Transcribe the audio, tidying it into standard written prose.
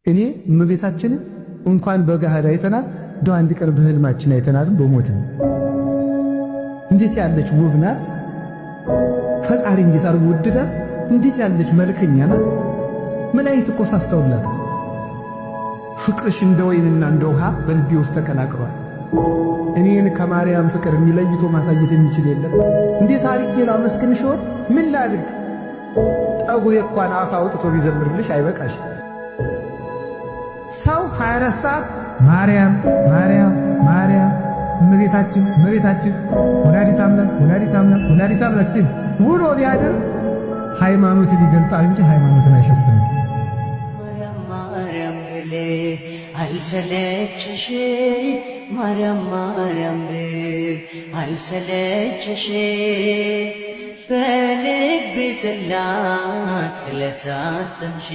እኔ እመቤታችንን እንኳን በገሃድ አይተናት እንደው አንድ ቀን በህልማችን አይተናትም በሞት ነው። እንዴት ያለች ውብ ናት! ፈጣሪ እንዴት አድርጎ ወደዳት! እንዴት ያለች መልከኛ ናት! መላእክት እኮ ሳስተውላት። ፍቅርሽ እንደ ወይንና እንደ ውሃ በልቤ ውስጥ ተቀላቅሏል። እኔን ከማርያም ፍቅር የሚለይቶ ማሳየት የሚችል የለም። እንዴት አድርጌ ላመስግንሽ ይሆን? ምን ላድርግ? ጠጉሬ እንኳን አፍ አውጥቶ ቢዘምርልሽ አይበቃሽ። ሰው 24 ሰዓት ማርያም፣ ማርያም፣ ማርያም፣ እመቤታችን፣ እመቤታችን፣ ወላዲተ አምላክ፣ ወላዲተ አምላክ፣ ወላዲተ አምላክ ሲል ውሎ ቢያድር ሃይማኖትን ይገልጣል እንጂ ሃይማኖትን አይሸፍንም። ማርያም ማርያም ብል አልሰለቸሽ፣ ማርያም ማርያም ብል አልሰለቸሽ፣ በልቤ ጽላት ስለታተምሽ።